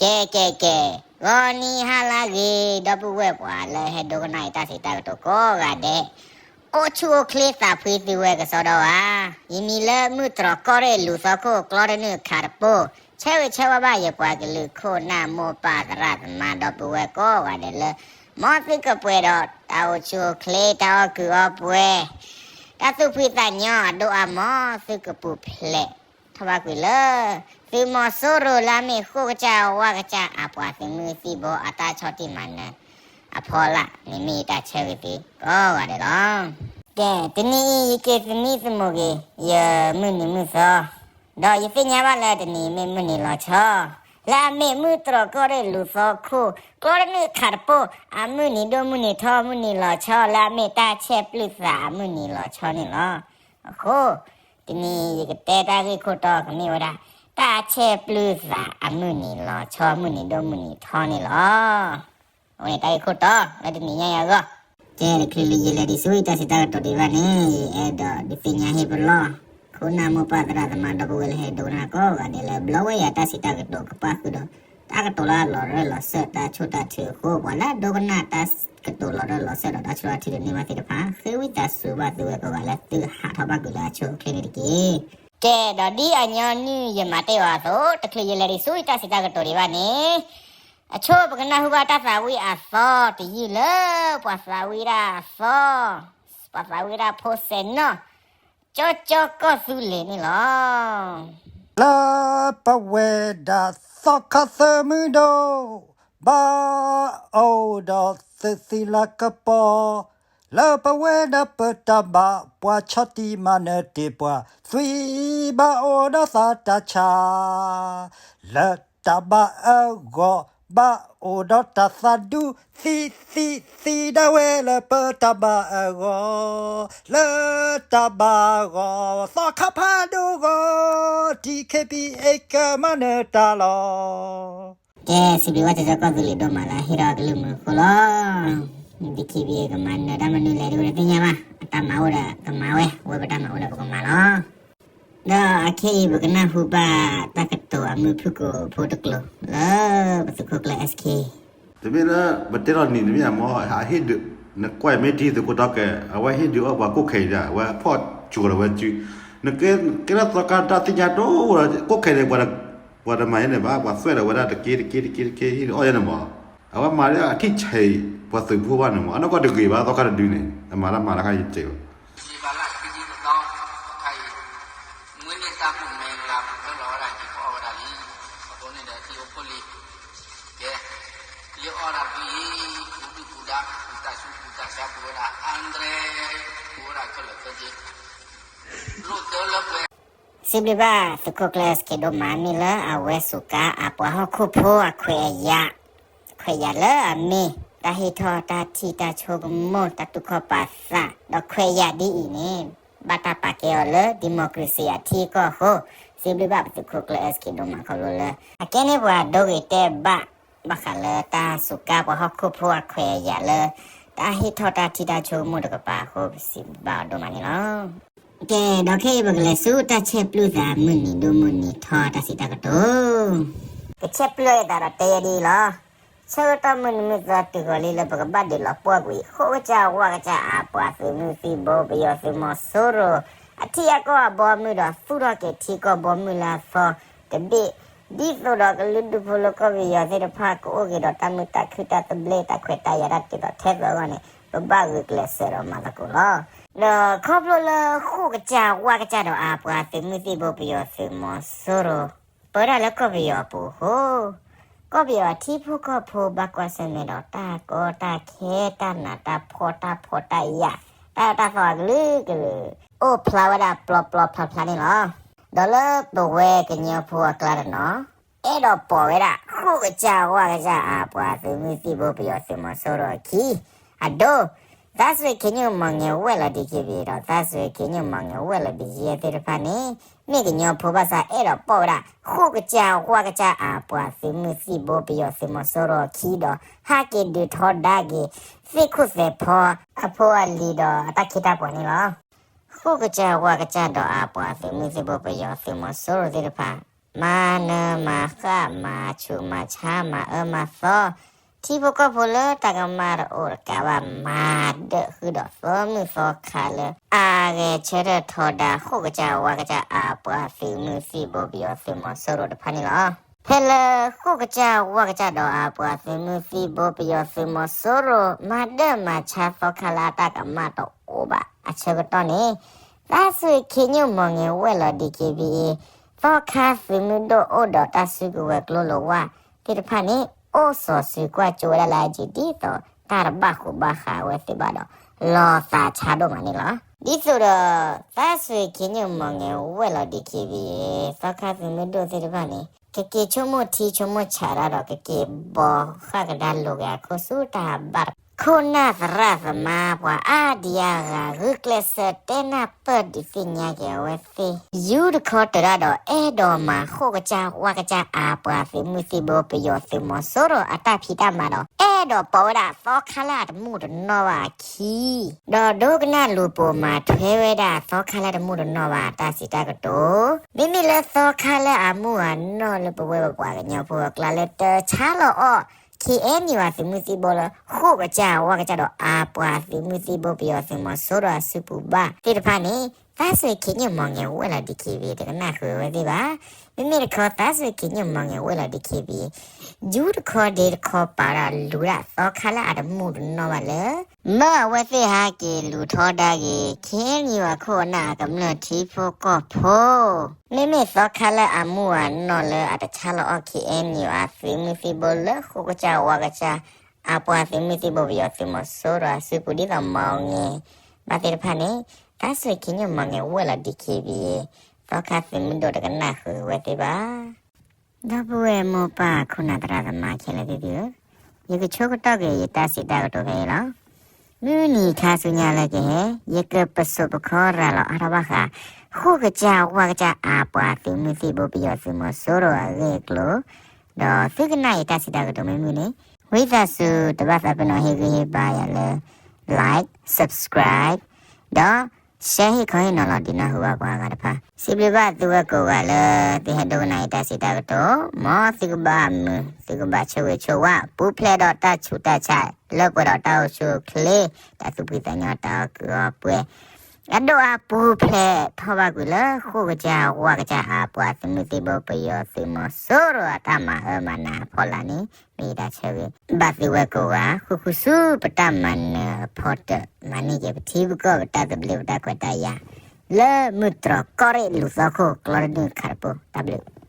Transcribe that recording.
ကဲ ကဲ ကဲ, ဂီၤနံၤဟါလၢအဂ့ၤ ဒီပုၢ်ဝဲၢ်ပှၤလၢဟဲဒိကနၣ်အံၤတၢ်စံးတၢ်ကတိၤကိးဂၤဒဲး, အိၣ်ဆူၣ်အိၣ်ချ့သးဖှံသုဝဲကစီဒီဧါ. ယမံၤလၢမုၢ်တြီၤကီၢ်ရ့ၣ်လူၤသီခိၣ်ကျီတနုာ်ခးတပိၢ်, ဆၢဂ့ၤဆၢဝါဘၣ်ယပှၤကလုာ်ခိၣ်နၢ်မိၢ်ပၢ်သရၣ်သမါဒီပုၢ်ဝဲၢ်ကိးဂၤဒဲးလၢ မ်သုကပှဲၤဒီးတၢ်အိၣ်ဆူၣ်အိၣ်ချ့ တၢ်အီၣ်ကုာ်အီပှဲၤ တၢ်သူၣ်ဖှံသးညီအဒိၣ်အါမး သုကပူၤဖျဲး ထီၣ်ဘၣ်ကွံာ်လၢ သုးမီၤစိရိၤလၢအမ့ၢ်ဃိၣ်ကစၢ်ဝါကစၢ်အပှၤသုးမုၢ်သံၣ်ဘိအတၢ်ဆီၣ်တံၢ်မၤနၢၤအဖီလာ်န့ၣ် မ့ၢ်ယတၢ်ဆၢဂ့ၤသုကိးဂၤဒဲးလီၤ. ကဲ တနံၤအံၤယက့ၤသမံသမိးက့ၤ ယမုၢ်နံၤမုၢ်သီ, ဒီးယသ့ၣ်ညါဘၣ်လၢတနံၤမ့ၢ်မုၢ်နံၤလီၤဆီ လၢအမ့ၢ်မုၢ်တြီၤကီၢ်ရ့ၣ်လူၤသီခိၣ် ကျီတနုာ်ခးတပိၢ် အမုၢ်နံၤဒိၣ်မုၢ်နံၤထီ မုၢ်နံၤလီၤဆီ လၢအမ့ၢ်တၢ်ဆဲးပျုၢ်သးအမုၢ်နံၤလီၤဆီန့ၣ်လီၤ. အဃိ တနံၤအံၤယကတဲတၢ်ဂ့ၢ်ခိၣ်တီကမ့ၢ်ဝဲဒၣ် တၢ်ဆဲးပျုၢ်သးအမုၢ်နံၤလီၤဆီ မုၢ်နံၤဒိၣ်မုၢ်နံၤထီန့ၣ်လီၤ. အဝဲန့ၣ်တၢ်ဂ့ၢ်ခိၣ်တီလၢတနံၤညါအံၤအဂီၢ်, ကဲ တချုးလၢယလဲၤဒံးဆူတၢ်စံးတၢ်ကတိၤဒံးဘၣ်န့ၣ် ယအဲၣ်ဒိးဒုးသ့ၣ်ညါဟ့ၣ်ပလီၢ် ခိၣ်နၢ်မိၢ်ပၢ်သရၣ်သမါဒီပုၢ်ဝဲၢ်လၢဟဲဒိကနၣ်ကိးဂၤဒဲးလၢ ဘျီဝဲယၤတၢ်စံးတၢ်ကတိၤကပၣ်ဃုာ်ဒီး တၢ်ကတိၤလၢအလီၤရၢၢ်လီၤစၢၢ်တၢ်ဆိၣ်တၢ်ထုအဃိ ပှၤလၢအဒိကနၣ်တၢ်ကတိၤလီၤရၢၢ်လီၤစၢၢ်ဒီးတၢ်ဆိၣ်တၢ်ထုတန့ၢ်ဘၣ်သ့ၣ်တဖၣ် ဃ့ဝံသးစူၤဘၣ်သုဝဲကိးဂၤလၢသုဟးထီၣ်ဘၣ်ကွံာ်လၢအဆိအချ့န့ၣ်တက့ၢ်. ကဲ ဒီးဒ်အညီနုၢ်ယမၤတ့ၢ်အီၤအသိး တချုးယလဲၤဒံးဆူတၢ်စံးတၢ်ကတိၤဒံးဘၣ်န့ၣ် အဆိပကနၢ်ဟူဘၣ်တၢ်သးဝံၣ်အသီတယုၢ်လၢ ပှၤသးဝံၣ်ဒၣ်အသီ, ပှၤသးဝံၣ်ဒၣ်ဖိစဲးနီၣ် ကၠီကၠီကီၢ်သူလ့ၤန့ၣ်လီၤ. လၢပဝဲဒၣ်သီခါသၢမုၢ်ဒိၣ် ဘၣ်အိၣ်ဒီးသုးသံလၢကပီၤ, လၢပဝဲဒၣ်ပတၢ်ဘၣ်ပှၤဆီၣ်တံၢ်မၤနၢၤတ့ၢ်ပှၤသွံၣ်ဘၣ်အိၣ်ဒီးသးတၢ်ဆါ လၢတၢ်ဘၣ်အဂီၢ် ဘၣ်အိၣ်ဒီးတၢ်သးဒူ သံသံသံဒၣ်ဝဲလၢပတၢ်ဘၣ်အဂီၢ်, လၢတၢ်ဘၣ်အဂီၢ် သီခါဖးဒိၣ်ဂီၢ် DKBA ကမၤနၢၤတၢ်လီၤ. ကဲ စံးဘျုးဘၣ်ကၠီကၠီကီၢ်သူလ့ၤဒိၣ်မးလၢအဟ့ၣ်ထီၣ်အကလုၢ်မုာ်အဃိလီၤ. DKBA ကမၤနၢၤတၢ်မနုၤလဲၣ်ဒ်ဝဲတသ့ၣ်ညါဘၣ်, အတၢ်မၤအိၣ်ဒီးကမၤဝဲ, ဝဲပတၢ်မၤအိၣ်ဒီးပကမၤလီၤ. ဒီးခဲအံၤပကနၢ်ဟူဘၣ်တၢ်ကတိၤအမုၢ်ဖုၣ်ကိာ်ဖိတကျိၤ လၢပသုးခိၣ်ကျၢၢ် SK တမ့ၢ်လၢ ပတဲလီၤနံၤတမ့ၢ်မ့ၢ် အဟ့ၣ်ဒုး, နကွၢ်မ့ၢ်ထံသုးခိၣ်တီကဲ အဝဲဟ့ၣ်ဒုးအီၣ်ပှၤကိၣ်ခဲအံၤဒၣ် အဝဲဖီၣ်ကၠိၤလီၤဝဲစု, နကဲထီၣ်သီခါတၢ်သ့ၣ်ညါဒိၣ်လီၤ ကိၣ်ခဲန့ၣ် ပှၤတမၤယဲန့ၣ်ဘၣ် ပှၤသွဲၣ်ဒီးဝဲဒၣ်တက့တက့တက့တက့ဟ့ၣ်ဒုးအီၣ်ယဲန့ၣ်မ့ၢ်, အဝဲမၤလၢအထံၣ်ဆဲးအံၤ ပှၤသုးဖိဘၣ်န့ၣ်မ့ၢ် အနီၢ်ကီၢ်တဂ့ၤဘၣ်သီခါတဒုန့ၣ် အမၤတၢ်မၤလၢခါယစဲးဘၣ် လံဘၣ်လၢခံဆံတသီ အခါအံၤ မွေးနေ့တၢ်ပူၤမံၤဂလၤပူၤဖျဲလီၤဝဲဒၣ်က့ၤ ကအီၣ်ဝဲဒၣ်လံ. အဃိန့ၣ်ဒီး ထံအိၣ်ခိၣ်လံ, ကဲ, လၢအီၣ်ဒၣ်ဖဲအံၤ ပူၤဒုၣ်ပူၤဒါ ပူၤတၢ်ဆူးပူၤတၢ်ဆါ ပူၤဝဲဒၣ်အါဒြဲ, ပူၤဝဲဒၣ်ခဲလၢာ်ခဲဆ့, လိၣ်တၢလၢပှဲၤ စံးဘျုးဘၣ်သုးခိၣ်ကျၢၢ် SK ဒိၣ်မး မ့ၢ်လၢအဝဲစူးကါအပှၤဟီၣ်ခိၣ်ဖိအခွဲးအယာ်, ခွဲးယာ်လၢအမ့ၢ် တၢ်ဟ့ၣ်ထီၣ်တၢ်ထံၣ်တၢ်ဆိကမိၣ် တၢ်တူၢ်ခီၣ်ပာ်သး ဒီးခွဲးယာ်ဒ်အံၤန့ၣ် ဘၣ်တၢ်ပာ်ကဲအီၤလၢ democracy အထံအကီၢ်အဃိ, စံးဘျုးဘၣ်ပသုးခိၣ်ကျၢၢ် SK ဒိၣ်မး ခီဖျိလၢ အကဲန့ၢ်ပှၤဒိဂ့ၤတဲာ်ဘၣ် ဘၣ်ဃးလၢတၢ်စူးကါပှၤဟီၣ်ခိၣ်ဖိအခွဲးအယာ်လၢ တၢ်ဟ့ၣ်ထီၣ်တၢ်ထံၣ်တၢ်ဆိကမိၣ်တကပၤအဃိ ပစံးဘျုးဘၣ်အီၤဒိၣ်မးန့ၣ်လီၤ. ကဲ, ဒီးခဲအံၤပကလဲၤဆူတၢ်ဆဲးပျုၢ်သးမုၢ်နံၤဒိၣ်မုၢ်နံၤထီတၢ်စံးတၢ်ကတိၤ, ကဆဲးပျုၢ်အသးဒီးတဲယဲဒ်အံၤလီၤ. ဆၢကတီၢ်မုၢ်နံၤမုၢ်သီတုၤဃီၤလံလၢပကဘၣ်ဒုးလီၤပှီၢ်ကွံာ် ဃိၣ်ကစၢ်ဝါကစၢ်အပှၤသုးမုၢ်သံၣ်ဘိပယီၤသုးမီၤစိရိၤ အထံအကီၢ်အဘီအမုၢ်ဒီးသူၣ်ထီၣ်က့ၤထံကီၢ်ဘီမုၢ်လၢအသီတဘ့ၣ်, ဒ်သိးဒီးကလုာ်ဒူၣ်ဖိလၢကီၢ်ပယီၤသ့ၣ်တဖၣ် ကအိၣ်က့ၤဒီးတၢ်မုာ်တၢ်ခုၣ်တၢ်သဘျ့တၢ်ခွဲးတၢ်ယာ်တၢ်တ့ၢ်ဒီးထဲသိးအဂီၢ်န့ၣ် ပဘၣ်ဂုာ်ကျဲးစၢးဒီးမၤသကိးလီၤ. ဒီးခီဖျိလၢဃိၣ်ကစၢ်ဝါကစၢ်ဒီးအပှၤသုးမုၢ်သံၣ်ဘိပယီၤသုးမီၤစိရိၤ ပၢဝဲဒၣ်လၢကီၢ်ပယီၤအပူၤအဃိ, ကီၢ်ပယီၤအထံဖိကီၢ်ဖိဘၣ်ကွၢ်ဆၢၣ်မဲာ်ဒီးတၢ်ကီတၢ်ခဲ တၢ်နးတၢ်ဖှီၣ်တၢ်ဖှီၣ်တၢ်ယာ် တၢ်အၢတၢ်သီအကလုာ်ကလုာ် အိၣ်ဖျါဝဲဒၣ်ပျီပျီဖျါဖျါန့ၣ်လီၤ. ဒီးလၢပဝဲကညီဖိအကျါတနီၤ အဲၣ်ဒိးပိာ်ဝဲဒၣ်ဃိၣ်ကစၢ်ဝါကစၢ်အပှၤသုးမုၢ်သံၣ်ဘိပယီၤသုးမီၤစိရိၤအခံ အဒိ သးစူၤခ့ညူၣ်မီၣ်ငဲၤဝဲၢ်လီၤ DKBA ဒီး သးစူၤခ့ညူၣ်မီၣ်ငဲၤဝဲၢ်လီၤ BGF သ့ၣ်တဖၣ်န့ၣ် မ့ၢ်ကညီဖိဘၣ်ဆၣ် အဲၣ်ဒိးပိာ်ဝဲဒၣ် ဃိၣ်ကစၢ်ဝါကစၢ်အပှၤသုးမုၢ်သံၣ်ဘိပယီၤသုးမီၤစိရိၤအခံဒီး ဟးက့ၤဒုးထီဒါက့ၤ သ့ၣ်ခိၣ်သဲးဖီအဖိအလံၤဒီးအတၢ်ခ့တၢ်ပှၤန့ၣ်လီၤ. ဃိၣ်ကစၢ်ဝါကစၢ်ဒီးအပှၤသုးမုၢ်သံၣ်ဘိပယီၤသုးမီၤစိရိၤသ့ၣ်တဖၣ် မၤနၢၤမၤဃၣ်မၤဆူးမၤဆါမၤအၢမၤသီ ထံဖိကီၢ်ဖိလၢတၢ်ကမၣ်တအိၣ်တကးဘၣ် မၤဒၢးဃုာ်ဒီးသီမုၢ်သီခါလၢ အါဂဲၤဆၢထၢၣ်ထီဒါ ဃိၣ်ကစၢ်ဝါကစၢ်အပှၤသုးမုၢ်သံၣ်ဘိပယီၤသုးမီၤစိရိၤတဖၣ်န့ၣ်လီၤ. ဖဲလၢဃိၣ်ကစၢ်ဝါကစၢ်ဒီးအပှၤသုးမုၢ် သံၣ်ဘိပယီၤသုးမီၤစိရိၤ မၤဒၢးမၤဆါသီခါလၢအတၢ်ကမၣ်တအိၣ်ဘၣ်အဆၢကတီၢ်န့ၣ်, သးစူၤခ့ညိၣ်မီၢ်ငဲၤဝဲၢ်လီၤ DKBA သီခါသုးမုၢ်ဒိၣ်အိၣ်ဒီးတၢ်စုကဝဲၤကျိလိာ်ဝၢ်သ့ၣ်တဖၣ်န့ၣ် အိၣ်စီၤစုၤကွၢ်ကၠိဝဲဒၣ်လၢအယံၤ ဒ်သိးတၢ်တဘၣ်ဃိးဘၣ်ဃးဝဲသ့ၣ်ဘၣ်ဒီး လီၤသးဆါဒိၣ်မးန့ၣ်လီၤ. ဒ်သိးဒီး သးစူၤခ့ညိၣ်မီၢ်ငဲၤဝဲၢ်လီၤ DKBA သီခါသုးမုၢ်ဒိၣ်သ့ၣ်တဖၣ်န့ၣ် ကက့ၤဆိကမိၣ်ထံဆိကမိၣ်ဆးတၢ်ဒီး ကက့ၤဘီဃၣ်ကဒါလိာ်က့ၤအခိၣ်ဆူတၢ်ဘၣ်တခီ ခိၣ်နၢ်သရၣ်သမါပှၤအါဒံအါဂၤ ဂုာ်ကျဲးစၢးတဲနၢ်ပၢၢ်ဒုးသ့ၣ်ညါက့ၤအဝဲသ့ၣ် ယူတခီတၢၤတၢ်ဒီး အဲၣ်ဒိးမၤဃိၣ်ကစၢ်ဝါကစၢ်အပှၤသုးမုၢ်သံၣ်ဘိပယီၤသုးမီၤစိရိၤအတၢ်ဖံးတၢ်မၤဒီး အဲၣ်ဒိးပိာ်ဝဲဒၣ်သီခါလၢအတမူးတနီၣ်ဘၣ်အခံ ဒီးဒိကနၣ်လူၤပိာ်မၤထွဲဝဲဒၣ်သီခါလၢအတမူးတနီၣ်ဘၣ်အတၢ်စံးတၢ်ကတိၤ, မ့မ့ၢ်လၢသီခါလၢအမူးအနီၣ်လၢပဝဲပပှၤကညီဖိအကျါလၢတၢ်ဆါလီၤအီၣ် KNU အသုးမုၢ်သံၣ်ဘိလၢ ဃိၣ်ကစၢ်ဝါကစၢ်ဒီးအပှၤသုးမုၢ်သံၣ်ဘိပယီၤသုးမီၤစိရိၤအစုပူၤဘၣ်သ့ၣ်တဖၣ်န့ၣ် သးစူၤခ့ညိၣ်မီၢ်ငဲၤဝဲၢ်လီၤ DKBA တကနၣ်ဃုာ်ဝဲသ့ၣ်ဘၣ်. မ့မ့ၢ်တခီ သးစူၤခ့ညိၣ်မီၢ်ငဲၤဝဲၢ်လီၤ DKBA ယူတခီဒ့တခီပာ်ဒၣ်လူၤဒၣ်သီခါလၢအတမူးတနီၣ်ဘၣ်လၢ မၢအဝဲသ့ၣ်ဟးက့ၤလူၤထီဒါက့ၤ KNU အခိၣ်အနၢ်အကမျၢၢ်ထံဖိကီၢ်ဖိ မ့မ့ၢ်သီခါလၢအမူးအနီၣ်လၢအတဆါလီၤအီၣ် KNU အသုးမုၢ်သံၣ်ဘိလၢဃိၣ်ကစၢ်ဝါကစၢ် အပှၤသုးမုၢ်သံၣ်ဘိပယီၤသုးမီၤစိရိၤအစုပူၤဒ်သိးမီၢ်ငဲၤဘၣ်သ့ၣ်တဖၣ်န့ၣ် သးစူၤခ့ညိၣ်မီၢ်ငဲၤဝဲၢ်လီၤ DKBA သီခါသုးမုၢ်ဒိၣ်တကနၣ်ဃုာ်ဝဲသ့ၣ်ဘၣ်. ဒီပုၢ်ဝဲၢ်မိၢ်ပၢ်ခိၣ်နၢ်သရၣ်သမါခဲလၢာ်သ့ၣ်ဧၢ, ယကဆိကတီၢ်က့ၤယတၢ်စံးတၢ်ကတိၤဖဲအံၤလီၤ. မုၢ်နံၤခါဆူညါလၢကဟဲ ယကပစိာ်ပခီရၤလီၤအါထီၣ်ဘၣ်ဃး ဃိၣ်ကစၢ်ဝါကစၢ်အပှၤသုးမုၢ်သံၣ်ဘိပယီၤသုးမီၤစိရိၤအဂ့ၢ်အကျိၤ, ဒီးသုကနၣ်ယတၢ်စံးတၢ်ကတိၤမ့ၢ်မုာ်န့ၣ် ဝံသးစူၤတဘၣ်သးပ့ၤနီၣ်ဟ့ၣ်ဂံၢ်ဟ့ၣ်ဘါယၤလၢ like, subscribe ဒီး share ဟ့ၣ်ခီဟ့ၣ်နီၤလီၤဒုးနၢ်ဟူဘၣ်ပှၤဂၤတဖၣ်. စံးဘျုးဘၣ်သုဝဲကိးဂၤလၢ သုဟဲဒိကနၣ်ယတၢ်စံးတၢ်ကတိၤ, မ်သုကဘၣ်မုာ် သုကဘၣ်ဆိၣ်ဂ့ၤဆိၣ်ဝါ ပူၤဖျဲးဒီးတၢ်ဆူးတၢ်ဆါ လၢပှဲၤဒီးတၢ်အိၣ်ဆူၣ်အိၣ်ချ့ တၢ်သူၣ်ဖှံသးညီတၢ်အီၣ်ကုးအီပှဲၤ အဒိၣ်အါပူၤဖျဲးထီၣ်ဘၣ်ကွံာ်လၢဃိၣ်ကစၢ်ဝါကစၢ်အပှၤသုးမုၢ်သံၣ်ဘိပယီၤသုးမီၤစိရိၤအတၢ်မၤအၢမၤနးအဖီလာ်န့ၣ် မ့ၢ်ယတၢ်ဆၢဂ့ၤ ဘၣ်သုဝဲကိးဂၤ ဃုာ်ဃုာ်ဆူပတၢ်မၤနၢၤအဖီတၢၣ် မၤန့ၢ်က့ၤပထံပကီၢ်ပတၢ်သဘျ့ပတၢ်ခွဲးတၢ်ယာ် လၢမုၢ်တြီၢ်ကီၢ်ရ့ၣ်လူၤသီခိၣ်ကျီတဒုခးတပူၤ တၢ်ဘျုး